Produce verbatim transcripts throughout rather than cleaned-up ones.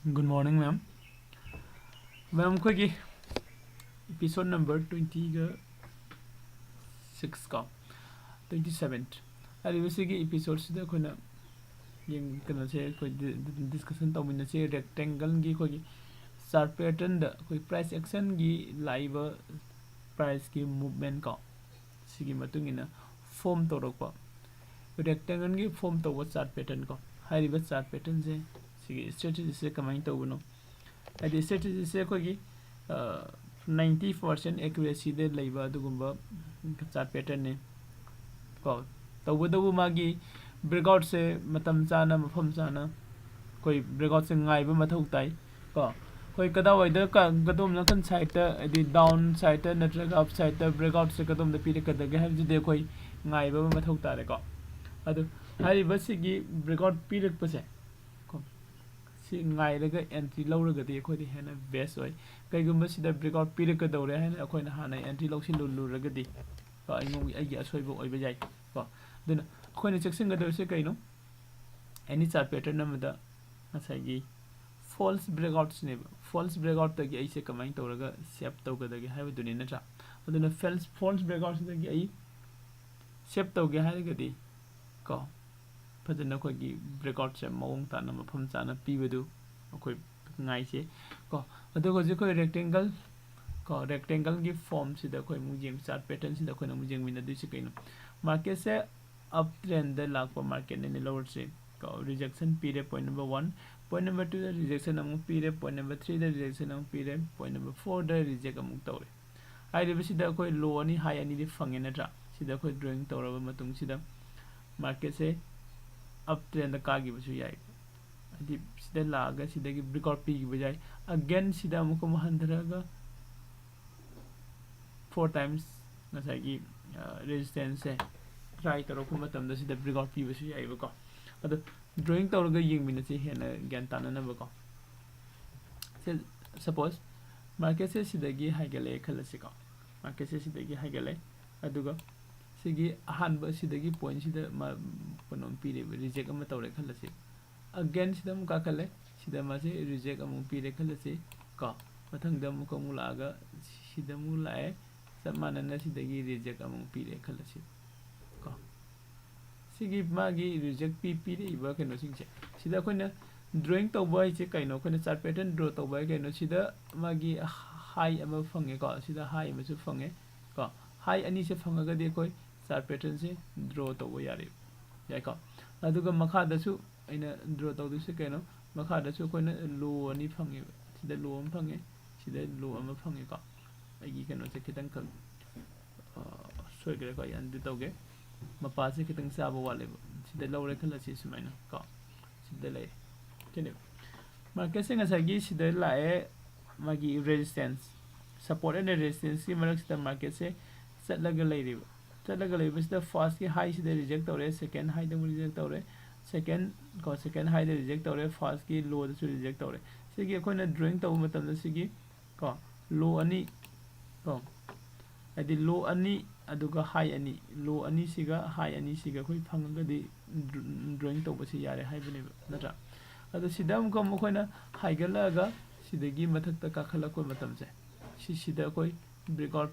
Good morning, ma'am. Ma'am, ꯑꯩꯈꯣꯏꯒꯤ episode number twenty-six ꯀꯣ, twenty-seven, ꯍꯥꯏꯔꯤꯕꯁꯤꯒꯤ episodeꯁꯤꯗ ꯑꯩꯈꯣꯏꯅ ꯌꯦꯡ-, ꯀꯩꯅꯣꯁꯦ ꯑꯩꯈꯣꯏ ꯗꯤ-, ꯗꯤ-, discussion ꯇꯧꯃꯤꯟꯅꯁꯦ꯫ Rectangleꯒꯤ ꯑꯩꯈꯣꯏꯒꯤ chart patternꯗ ꯑꯩꯈꯣꯏ price actionꯒꯤ ꯂꯥꯛꯏꯕ priceꯀꯤ movement ꯀꯣ, ꯁꯤꯒꯤ ꯃꯇꯨꯡ ꯏꯟꯅ form ꯇꯧꯔꯛꯄ rectangleꯒꯤ form ꯇꯧꯕ chart pattern ꯀꯣ꯫ ꯍꯥꯏꯔꯤꯕ chart patternꯁꯦ, ꯁꯤꯒꯤ strategyꯁꯦ ꯀꯃꯥꯏꯅ ꯇꯧꯕꯅꯣ? ꯍꯥꯏꯗꯤ strategyꯁꯦ ꯑꯩꯈꯣꯏꯒꯤ ninety percent accuracyꯗ ꯂꯩꯕ ꯑꯗꯨꯒꯨꯝꯕ chart patternꯅꯤ ꯀꯣ꯫ ꯇꯧꯕꯇꯕꯨ ꯃꯥꯒꯤ breakoutꯁꯦ ꯃꯇꯝ ꯆꯥꯅ, ꯃꯐꯝ ꯆꯥꯅ ꯑꯩꯈꯣꯏ breakoutꯁꯦ ꯉꯥꯏꯕ ꯃꯊꯧ ꯇꯥꯏ ꯀꯣ꯫ ꯑꯩꯈꯣꯏ ꯀꯗꯥꯏꯋꯥꯏꯗ ꯀ-, ꯀꯗꯣꯝ ꯅꯥꯀꯟ sideꯇ, ꯍꯥꯏꯗꯤ down sideꯇ ꯅꯠꯇ꯭ꯔꯒ up sideꯇ breakoutꯁꯦ ꯀꯗꯣꯝꯗ ꯄꯤꯔꯛꯀꯗꯒꯦ ꯍꯥꯏꯕꯁꯤꯗꯤ ꯑꯩꯈꯣꯏ ꯉꯥꯏꯕ ꯑꯃ ꯃꯊꯧ ꯇꯥꯔꯦꯀꯣ꯫ ꯑꯗꯨ ꯍꯥꯏꯔꯤꯕ ꯁꯤꯒꯤ breakout ꯄꯤꯔꯛꯄꯁꯦ ꯀꯣ, ꯁꯤ ꯉꯥꯏꯔꯒ entry ꯂꯧꯔꯒꯗꯤ ꯑꯩꯈꯣꯏꯗ ꯍꯦꯟꯅ best ꯑꯣꯏ꯫ ꯀꯩꯒꯨꯝꯕ ꯁꯤꯗ breakout ꯄꯤꯔꯛꯀꯗꯧꯔꯦ ꯍꯥꯏꯅ ꯑꯩꯈꯣꯏꯅ ꯍꯥꯟꯅ entry ꯂꯧꯁꯤꯜꯂꯨꯔꯒꯗꯤ ꯀꯣ, ꯑꯩꯉꯣꯟꯒꯤ, ꯑꯩꯒꯤ ꯑꯁꯣꯏꯕ ꯑꯣꯏꯕ ꯌꯥꯏ ꯀꯣ꯫ ꯑꯗꯨꯅ ꯑꯩꯈꯣꯏꯅ ꯆꯦꯛꯁꯤꯟꯒꯗꯧꯔꯤꯁꯦ ꯀꯩꯅꯣ? Any chart pattern ꯑꯃꯗ ꯉꯁꯥꯏꯒꯤ false breakoutsꯅꯦꯕ꯫ False breakoutꯇꯒꯤ ꯑꯩꯁꯦ ꯀꯃꯥꯏꯅ ꯇꯧꯔꯒ save ꯇꯧꯒꯗꯒꯦ ꯍꯥꯏꯕꯗꯨꯅꯤ, ꯅꯠꯇ꯭ꯔꯥ? ꯑꯗꯨꯅ false, false breakoutꯁꯤꯗꯒꯤ ꯑꯩ save ꯇꯧꯒꯦ ꯍꯥꯏꯔꯒꯗꯤ ꯀꯣ, ꯐꯖꯅ ꯑꯩꯈꯣꯏꯒꯤ breakoutꯁꯦ ꯃꯑꯣꯡ ꯇꯥꯅ, ꯃꯐꯝ ꯆꯥꯅ ꯄꯤꯕꯗꯨ ꯑꯩꯈꯣꯏ ꯉꯥꯏꯁꯦ ꯀꯣ꯫ ꯑꯗꯨꯒ ꯍꯧꯖꯤꯛ ꯑꯩꯈꯣꯏ rectangle ꯀꯣ, rectangleꯒꯤ formꯁꯤꯗ ꯑꯩꯈꯣꯏ ꯑꯃꯨꯛ ꯌꯦꯡ-, chart patternꯁꯤꯗ ꯑꯩꯈꯣꯏꯅ ꯑꯃꯨꯛ ꯌꯦꯡꯃꯤꯟꯅꯗꯣꯏꯁꯤ ꯀꯩꯅꯣ? Marketꯁꯦ up trendꯗ ꯂꯥꯛꯄ marketꯅꯦꯅ ꯂꯧꯔꯁꯤ ꯀꯣ꯫ Rejection ꯄꯤꯔꯦ, point number one꯫ Point number twoꯗ rejection ꯑꯃꯨꯛ ꯄꯤꯔꯦ, point number threeꯗ rejection ꯑꯃꯨꯛ ꯄꯤꯔꯦ, point number fourꯗ reject ꯑꯃꯨꯛ ꯇꯧꯔꯦ꯫ ꯍꯥꯏꯔꯤꯕꯁꯤꯗ ꯑꯩꯈꯣꯏ low ꯑꯅꯤ, high ꯑꯅꯤꯗꯤ ꯐꯪꯉꯦ, ꯅꯠꯇ꯭ꯔꯥ? ꯁꯤꯗ ꯑꯩꯈꯣꯏ drawing ꯇꯧꯔꯕ ꯃꯇꯨꯡꯁꯤꯗ marketꯁꯦ up trendꯗ ꯀꯥꯈꯤꯕꯁꯨ ꯌꯥꯏ꯫ ꯍꯥꯏꯗꯤ ꯁꯤꯗ ꯂꯥꯛꯑꯒ ꯁꯤꯗꯒꯤ breakout ꯄꯤꯈꯤꯕ ꯌꯥꯏ꯫ Again ꯁꯤꯗ ꯑꯃꯨꯛꯀ ꯑꯃꯨꯛ ꯍꯟꯊꯔꯛꯑꯒ four times ꯉꯁꯥꯏꯒꯤ, ꯑ, resistanceꯁꯦ try ꯇꯧꯔꯛꯄ ꯃꯇꯝꯗ ꯁꯤꯗ breakout ꯄꯤꯕꯁꯨ ꯌꯥꯏꯑꯕꯀꯣ꯫ ꯑꯗꯣ drawing ꯇꯧꯔꯒ ꯌꯦꯡꯃꯤꯟꯅꯁꯤ ꯍꯦꯟꯅ ꯒ꯭ꯌꯥꯟ ꯇꯥꯅꯅꯕꯀꯣ꯫ ꯁꯦ, suppose marketꯁꯦ ꯁꯤꯗꯒꯤ ꯍꯥꯏꯒꯠꯂꯛꯑꯦ ꯈꯜꯂꯁꯤꯀꯣ꯫ Marketꯁꯦ ꯁꯤꯗꯒꯤ ꯍꯥꯏꯒꯠꯂꯦ꯫ ꯑꯗꯨꯒ ꯁꯤꯒꯤ ꯑꯍꯥꯟꯕ ꯁꯤꯗꯒꯤ pointꯁꯤꯗ ꯃꯥ ꯀꯩꯅꯣꯝ ꯄꯤꯔꯦꯕ, reject ꯑꯃ ꯇꯧꯔꯦ ꯈꯜꯂꯁꯤ꯫ Again ꯁꯤꯗ ꯑꯃꯨꯛ ꯀꯥꯈꯠꯂꯦ꯫ ꯁꯤꯗ ꯃꯥꯁꯦ ꯔꯤꯖꯦꯛ ꯑꯃꯨꯛ ꯄꯤꯔꯦ ꯈꯜꯂꯁꯤ ꯀꯣ꯫ ꯃꯊꯪꯗ ꯑꯃꯨꯛꯀ ꯑꯃꯨꯛ ꯂꯥꯛꯑꯒ ꯁꯤꯗ ꯑꯃꯨꯛ ꯂꯥꯛꯑꯦ, ꯆꯞ ꯃꯥꯟꯅꯅ ꯁꯤꯗꯒꯤ ꯔꯤꯖꯦꯛ ꯑꯃꯨꯛ ꯄꯤꯔꯦ ꯈꯜꯂꯁꯤ ꯀꯣ꯫ ꯁꯤꯒꯤ ꯃꯥꯒꯤ ꯔꯤꯖꯦꯛ ꯄꯤ ꯄꯤꯔꯛꯏꯕ ꯀꯩꯅꯣꯁꯤꯡꯁꯦ, ꯁꯤꯗ ꯑꯩꯈꯣꯏꯅ ꯗ꯭ꯔꯣꯌꯤꯡ ꯇꯧꯕ ꯍꯥꯏꯁꯦ ꯀꯩꯅꯣ? ꯑꯩꯈꯣꯏꯅ ꯆꯥꯔꯠ ꯄꯦꯇꯔꯟ ꯗ꯭ꯔꯣ ꯇꯧꯕ ꯍꯥꯏ ꯀꯩꯅꯣ? ꯁꯤꯗ ꯃꯥꯒꯤ ꯍꯥꯏ ꯑꯃ ꯐꯪꯉꯦꯀꯣ, ꯁꯤꯗ ꯍꯥꯏ ꯑꯃꯁꯨ ꯐꯪꯉꯦ ꯀꯣ꯫ ꯍꯥꯏ ꯑꯅꯤꯁꯦ ꯐꯪꯉꯒꯗꯤ ꯑꯩꯈꯣꯏ ꯆꯥꯔꯠ ꯄꯦꯇꯔꯟꯁꯦ ꯗ꯭ꯔꯣ ꯇꯧꯕ ꯌꯥꯔꯦ, ꯌꯥꯏꯀꯣ꯫ ꯑꯗꯨꯒ ꯃꯈꯥꯗꯁꯨ ꯑꯩꯅ ꯗ꯭ꯔꯣ ꯇꯧꯗꯣꯏꯁꯦ ꯀꯩꯅꯣ? ꯃꯈꯥꯗꯁꯨ ꯑꯩꯈꯣꯏꯅ ꯂꯣ ꯑꯅꯤ ꯐꯪꯉꯦꯕ, ꯁꯤꯗ ꯂꯣ ꯑꯃ ꯐꯪꯉꯦ, ꯁꯤꯗ ꯂꯣ ꯑꯃ ꯐꯪꯉꯦꯀꯣ꯫ ꯑꯩꯒꯤ ꯀꯩꯅꯣꯁꯦ ꯈꯤꯇꯪꯈꯛ ꯑ, ꯁꯣꯏꯈ꯭ꯔꯦꯀꯣ, ꯑꯩ ꯑꯟꯗꯨ ꯇꯧꯒꯦ꯫ ꯃꯄꯥꯁꯦ ꯈꯤꯇꯪ ꯆꯥꯕ ꯋꯥꯠꯂꯦꯕ꯫ ꯁꯤꯗ ꯂꯧꯔꯦ ꯈꯜꯂꯁꯤ ꯁꯨꯃꯥꯏꯅ ꯀꯣ, ꯁꯤꯗ ꯂꯩꯔꯦ꯫ ꯁꯤꯅꯦ ꯃꯥꯔꯀꯦꯠꯁꯦ ꯉꯁꯥꯏꯒꯤ ꯁꯤꯗ ꯂꯥꯛꯑꯦ, ꯃꯥꯒꯤ ꯔꯦꯖꯤꯁꯇꯦꯟꯁ, ꯁꯄꯣꯔꯠ ꯑꯦꯟ ꯔꯦꯖꯤꯁꯇꯦꯟꯁꯀꯤ ꯃꯔꯛꯁꯤꯗ ꯃꯥꯔꯀꯦꯠꯁꯦ ꯆꯠꯂꯒ ꯂꯩꯔꯤꯕ꯫ ꯆꯠꯂꯒ ꯂꯩꯕꯁꯤꯗ ꯐꯥꯔꯁꯀꯤ ꯍꯥꯏꯁꯤꯗ ꯔꯤꯖꯦꯛ ꯇꯧꯔꯦ, ꯁꯦꯀꯦꯟ ꯍꯥꯏꯗ ꯑꯃꯨꯛ ꯔꯤꯖꯦꯛ ꯇꯧꯔꯦ, ꯁꯦꯀꯦꯟ ꯀꯣ, ꯁꯦꯀꯦꯟ ꯍꯥꯏꯗ ꯔꯤꯖꯦꯛ ꯇꯧꯔꯦ, ꯐꯥꯔꯁꯀꯤ ꯂꯣꯗꯁꯨ ꯔꯤꯖꯦꯛ ꯇꯧꯔꯦ꯫ ꯁꯤꯒꯤ ꯑꯩꯈꯣꯏꯅ ꯗ꯭ꯔꯣꯌꯤꯡ ꯇꯧꯕ ꯃꯇꯝꯗ ꯁꯤꯒꯤ ꯀꯣ, ꯂꯣ ꯑꯅꯤ ꯀꯣ, ꯍꯥꯏꯗꯤ ꯂꯣ ꯑꯅꯤ ꯑꯗꯨꯒ ꯍꯥꯏ ꯑꯅꯤ, ꯂꯣ ꯑꯅꯤꯁꯤꯒ ꯍꯥꯏ ꯑꯅꯤꯁꯤꯒ ꯑꯩꯈꯣꯏ ꯐꯪꯉꯒꯗꯤ ꯗ꯭ꯔꯣꯌꯤꯡ ꯇꯧꯕꯁꯤ ꯌꯥꯔꯦ ꯍꯥꯏꯕꯅꯦꯕ, ꯅꯠꯇ꯭ꯔꯥ? ꯑꯗꯣ ꯁꯤꯗ ꯑꯃꯨꯛꯀ ꯑꯃꯨꯛ ꯑꯩꯈꯣꯏꯅ ꯍꯥꯏꯒꯠꯂꯛꯑꯒ ꯁꯤꯗꯒꯤ ꯃꯊꯛꯇ ꯀꯥꯈꯠꯂꯛꯄ ꯃꯇꯝꯁꯦ, ꯁꯤꯁꯤꯗ ꯑꯩꯈꯣꯏ ꯕ꯭ꯔꯦꯛꯑꯥꯎꯠ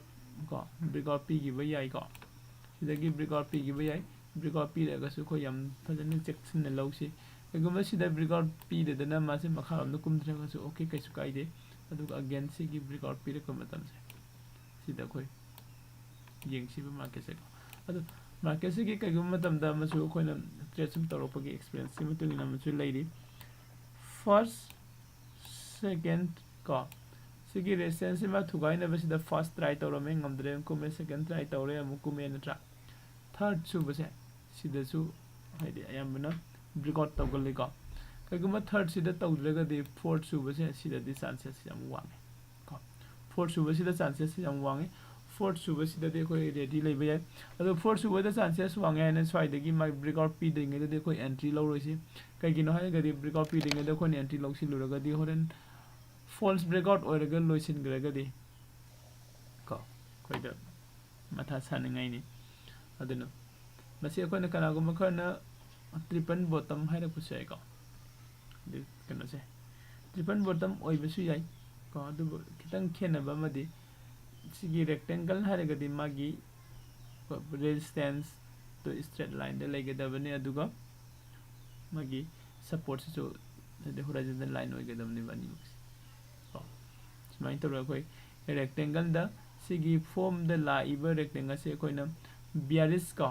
ꯀꯣ, ꯕ꯭ꯔꯦꯛꯑꯥꯎꯠ ꯄꯤꯈꯤꯕ ꯌꯥꯏꯀꯣ꯫ ꯁꯤꯗꯒꯤ ꯕ꯭ꯔꯦꯛꯑꯥꯎꯠ ꯄꯤꯈꯤꯕ ꯌꯥꯏ꯫ ꯕ꯭ꯔꯦꯛꯑꯥꯎꯠ ꯄꯤꯔꯒꯁꯨ ꯑꯩꯈꯣꯏ ꯌꯥꯝ ꯐꯖꯅ ꯆꯦꯛꯁꯤꯟꯅ ꯂꯧꯁꯤ꯫ ꯀꯩꯒꯨꯝꯕ ꯁꯤꯗ ꯕ꯭ꯔꯦꯛꯑꯥꯎꯠ ꯄꯤꯗꯗꯅ ꯃꯥꯁꯦ ꯃꯈꯥꯔꯣꯝꯗ ꯀꯨꯝꯊꯔꯒꯁꯨ ꯑꯣꯀꯦ, ꯀꯩꯁꯨ ꯀꯥꯏꯗꯦ꯫ ꯑꯗꯨꯒ ꯑꯒꯦꯟ ꯁꯤꯒꯤ ꯕ꯭ꯔꯦꯛꯑꯥꯎꯠ ꯄꯤꯔꯛꯄ ꯃꯇꯝꯁꯦ, ꯁꯤꯗ ꯑꯩꯈꯣꯏ ꯌꯦꯡꯁꯤꯕ ꯃꯥꯔꯀꯦꯠꯁꯦꯀꯣ꯫ ꯑꯗꯣ ꯃꯥꯔꯀꯦꯠꯁꯤꯒꯤ ꯀꯩꯒꯨꯝꯕ ꯃꯇꯝꯗ ꯑꯃꯁꯨ ꯑꯩꯈꯣꯏꯅ ꯇ꯭ꯔꯦꯠ ꯁꯨꯝ ꯇꯧꯔꯛꯄꯒꯤ ꯑꯦꯛꯁꯄꯤꯔꯤꯌꯦꯟꯁꯀꯤ ꯃꯇꯨꯡ ꯏꯟꯅ ꯑꯃꯁꯨ ꯂꯩꯔꯤ꯫ ꯐꯥꯔꯁ, ꯁꯦꯀꯦꯟ ꯀꯣ, ꯁꯤꯒꯤ ꯔꯦꯖꯤꯁꯇꯦꯟꯁꯁꯤꯃ ꯊꯨꯒꯥꯏꯅꯕꯁꯤꯗ ꯐꯥꯔꯁ ꯇ꯭ꯔꯥꯏ ꯇꯧꯔꯝꯃꯦ, ꯉꯝꯗ꯭ꯔꯦ, ꯀꯨꯝꯃꯦ, ꯁꯦꯀꯦꯟ ꯇ꯭ꯔꯥꯏ ꯇꯧꯔꯦ, ꯑꯃꯨꯛ ꯀꯨꯝꯃꯦ, ꯅꯠꯇ꯭ꯔꯥ? ꯊꯥꯔꯠ ꯁꯨꯕꯁꯦ, ꯁꯤꯗꯁꯨ ꯍꯥꯏꯗꯤ ꯑꯌꯥꯝꯕꯅ ꯕ꯭ꯔꯦꯛꯑꯥꯎꯠ ꯇꯧꯒꯜꯂꯤꯀꯣ꯫ ꯀꯩꯒꯨꯝꯕ ꯊꯥꯔꯠꯁꯤꯗ ꯇꯧꯗ꯭ꯔꯒꯗꯤ ꯐꯣꯔꯠ ꯁꯨꯕꯁꯦ, ꯁꯤꯗꯗꯤ ꯆꯥꯟꯁꯦꯁ ꯌꯥꯝ ꯋꯥꯡꯉꯦ ꯀꯣ꯫ ꯐꯣꯔꯠ ꯁꯨꯕꯁꯤꯗ ꯆꯥꯟꯁꯦꯁ ꯌꯥꯝ ꯋꯥꯡꯉꯦ꯫ ꯐꯣꯔꯠ ꯁꯨꯕꯁꯤꯗꯗꯤ ꯑꯩꯈꯣꯏ ꯔꯦꯗꯤ ꯂꯩꯕ ꯌꯥꯏ꯫ ꯑꯗꯣ ꯐꯣꯔꯠ ꯁꯨꯕꯗ ꯆꯥꯟꯁꯦꯁ ꯋꯥꯡꯉꯦ ꯍꯥꯏꯅ ꯁ꯭ꯋꯥꯏꯗꯒꯤ ꯃꯥꯒꯤ ꯕ꯭ꯔꯦꯛꯑꯥꯎꯠ ꯄꯤꯗ꯭ꯔꯤꯉꯩꯗꯗꯤ ꯑꯩꯈꯣꯏ ꯑꯦꯟꯇ꯭ꯔꯤ ꯂꯧꯔꯣꯏꯁꯤ꯫ ꯀꯩꯒꯤꯅꯣ ꯍꯥꯏꯔꯒꯗꯤ ꯕ꯭ꯔꯦꯛꯑꯥꯎꯠ ꯄꯤꯗ꯭ꯔꯤꯉꯩꯗ ꯑꯩꯈꯣꯏꯅ ꯑꯦꯟꯇ꯭ꯔꯤ ꯂꯧꯁꯤꯜꯂꯨꯔꯒꯗꯤ ꯍꯣꯔꯦꯟ ꯐꯣꯜꯁ ꯕ꯭ꯔꯦꯛꯑꯥꯎꯠ ꯑꯣꯏꯔꯒ ꯂꯣꯏꯁꯤꯟꯈ꯭ꯔꯒꯗꯤ ꯀꯣ, ꯑꯩꯈꯣꯏꯗ ꯃꯊꯥ ꯁꯥꯅꯤꯡꯉꯥꯏꯅꯤ꯫ ꯑꯗꯨꯅ ꯃꯁꯤ ꯑꯩꯈꯣꯏꯅ ꯀꯅꯥꯒꯨꯝꯕ ꯈꯔꯅ ꯇ꯭ꯔꯤꯄꯜ ꯕꯣꯇꯝ ꯍꯥꯏꯔꯛꯄꯁꯨ ꯌꯥꯏꯀꯣ꯫ ꯑꯗꯨ ꯀꯩꯅꯣꯁꯦ ꯇ꯭ꯔꯤꯄꯜ ꯕꯣꯇꯝ ꯑꯣꯏꯕꯁꯨ ꯌꯥꯏ ꯀꯣ꯫ ꯑꯗꯨꯕꯨ ꯈꯤꯇꯪ ꯈꯦꯠꯅꯕ ꯑꯃꯗꯤ ꯁꯤꯒꯤ ꯔꯦꯛꯇꯦꯡꯒꯜ ꯍꯥꯏꯔꯒꯗꯤ ꯃꯥꯒꯤ ꯔꯦꯖꯤꯁꯇꯦꯟꯁ ꯇꯨ ꯏꯁꯇ꯭ꯔꯦꯠ ꯂꯥꯏꯟꯗ ꯂꯩꯒꯗꯕꯅꯤ, ꯑꯗꯨꯒ ꯃꯥꯒꯤ ꯁꯞꯄꯣꯔꯠꯁꯤꯁꯨ ꯍꯥꯏꯗꯤ ꯍꯣꯔꯥꯏꯖꯟꯇꯦꯜ ꯂꯥꯏꯟ ꯑꯣꯏꯒꯗꯕꯅꯦꯕ ꯑꯅꯤꯃꯛꯁꯦ ꯀꯣ꯫ ꯁꯨꯃꯥꯏꯅ ꯇꯧꯔꯒ ꯑꯩꯈꯣꯏ ꯔꯦꯛꯇꯦꯡꯒꯜꯗ ꯁꯤꯒꯤ ꯐꯣꯝꯗ ꯂꯥꯛꯏꯕ ꯔꯦꯛꯇꯦꯡꯒꯜꯁꯦ ꯑꯩꯈꯣꯏꯅ ꯕꯤꯌꯥꯔꯤꯁ ꯀꯣ,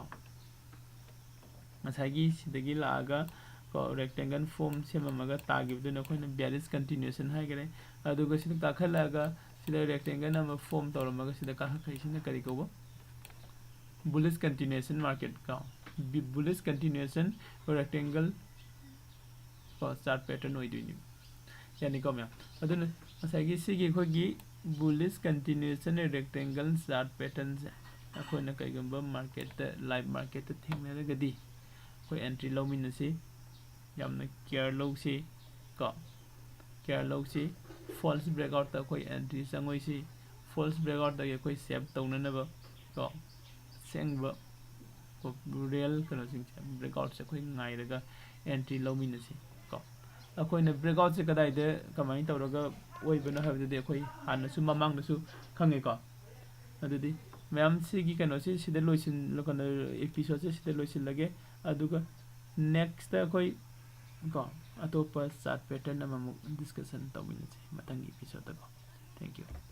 ꯉꯁꯥꯏꯒꯤ ꯁꯤꯗꯒꯤ ꯂꯥꯛꯑꯒ ꯀꯣ ꯔꯦꯛꯇꯦꯡꯒꯜ ꯐꯣꯝ ꯁꯦꯝꯃꯝꯃꯒ ꯇꯥꯈꯤꯕꯗꯨꯅ ꯑꯩꯈꯣꯏꯅ ꯕꯤꯌꯥꯔꯤꯁ ꯀꯟꯇꯤꯅ꯭ꯌꯨꯁꯟ ꯍꯥꯏꯈꯔꯦ꯫ ꯑꯗꯨꯒ ꯁꯤꯗ ꯀꯥꯈꯠꯂꯛꯑꯒ ꯁꯤꯗ ꯔꯦꯛꯇꯦꯡꯒꯜ ꯑꯃ ꯐꯣꯝ ꯇꯧꯔꯝꯃꯒ ꯁꯤꯗ ꯀꯥꯈꯠꯈ꯭ꯔꯤꯁꯤꯅ ꯀꯔꯤ ꯀꯧꯕ? ꯕꯨꯂꯤꯁ ꯀꯟꯇꯤꯅ꯭ꯌꯨꯁꯟ ꯃꯥꯔꯀꯦꯠ ꯀꯣ꯫ ꯕꯨꯂꯤꯁ ꯀꯟꯇꯤꯅ꯭ꯌꯨꯁꯟ ꯔꯦꯛꯇꯦꯡꯒꯜ ꯀꯣ ꯆꯥꯔꯠ ꯄꯦꯇꯔꯟ ꯑꯣꯏꯗꯣꯏꯅꯤ꯫ ꯌꯥꯅꯤꯀꯣ ꯃꯌꯥꯝ? ꯑꯗꯨꯅ ꯉꯁꯥꯏꯒꯤ ꯁꯤꯒꯤ ꯑꯩꯈꯣꯏꯒꯤ ꯕꯨꯂꯤꯁ ꯀꯟꯇꯤꯅ꯭ꯌꯨꯁꯟ ꯔꯦꯛꯇꯦꯡꯒꯜ ꯆꯥꯔꯠ ꯄꯦꯇꯔꯟꯁꯦ ꯑꯩꯈꯣꯏꯅ ꯀꯩꯒꯨꯝꯕ ꯃꯥꯔꯀꯦꯠꯇ, ꯂꯥꯏꯚ ꯃꯥꯔꯀꯦꯠꯇ ꯊꯦꯡꯅꯔꯒꯗꯤ ꯑꯩꯈꯣꯏ ꯑꯦꯟꯇ꯭ꯔꯤ ꯂꯧꯃꯤꯟꯅꯁꯤ꯫ ꯌꯥꯝꯅ ꯀꯤꯌꯔ ꯂꯧꯁꯤ ꯀꯣ꯫ ꯀꯤꯌꯔ ꯂꯧꯁꯤ꯫ ꯐꯣꯜꯁ ꯕ꯭ꯔꯦꯛꯑꯥꯎꯠꯇ ꯑꯩꯈꯣꯏ ꯑꯦꯟꯇ꯭ꯔꯤ ꯆꯪꯉꯣꯏꯁꯤ꯫ ꯐꯣꯜꯁ ꯕ꯭ꯔꯦꯛꯑꯥꯎꯠꯇꯒꯤ ꯑꯩꯈꯣꯏ ꯁꯦꯞ ꯇꯧꯅꯅꯕ ꯀꯣ ꯑꯁꯦꯡꯕ ꯔꯤꯌꯦꯜ ꯀꯩꯅꯣꯁꯤꯡꯁꯦ, ꯕ꯭ꯔꯦꯛꯑꯥꯎꯠꯁꯦ ꯑꯩꯈꯣꯏ ꯉꯥꯏꯔꯒ ꯑꯦꯟꯇ꯭ꯔꯤ ꯂꯧꯃꯤꯟꯅꯁꯤ ꯀꯣ꯫ ꯑꯩꯈꯣꯏꯅ ꯕ꯭ꯔꯦꯛꯑꯥꯎꯠꯁꯦ ꯀꯗꯥꯏꯗ ꯀꯃꯥꯏꯅ ꯇꯧꯔꯒ ꯑꯣꯏꯕꯅꯣ ꯍꯥꯏꯕꯗꯨꯗꯤ ꯑꯩꯈꯣꯏ ꯍꯥꯟꯅꯁꯨ ꯃꯃꯥꯡꯗꯁꯨ ꯈꯪꯉꯦꯀꯣ꯫ ꯑꯗꯨꯗꯤ ꯃꯌꯥꯝ ꯁꯤꯒꯤ ꯀꯩꯅꯣꯁꯤ ꯁꯤꯗ ꯂꯣꯏꯁꯤꯟ-, ꯀꯩꯅꯣ, ꯑꯦꯄꯤꯁꯣꯗꯁꯦ ꯁꯤꯗ ꯂꯣꯏꯁꯤꯜꯂꯒꯦ꯫ ꯑꯗꯨꯒ ꯅꯦꯛꯁꯇ ꯑꯩꯈꯣꯏ ꯀꯣ ꯑꯇꯣꯞꯄ ꯆꯥꯔꯠ ꯄꯦꯇꯔꯟ ꯑꯃꯃꯨꯛ ꯗꯤꯁꯀꯁꯟ ꯇꯧꯃꯤꯟꯅꯁꯤ ꯃꯊꯪꯒꯤ ꯑꯦꯄꯤꯁꯣꯗꯇꯀꯣ꯫ Thank you꯫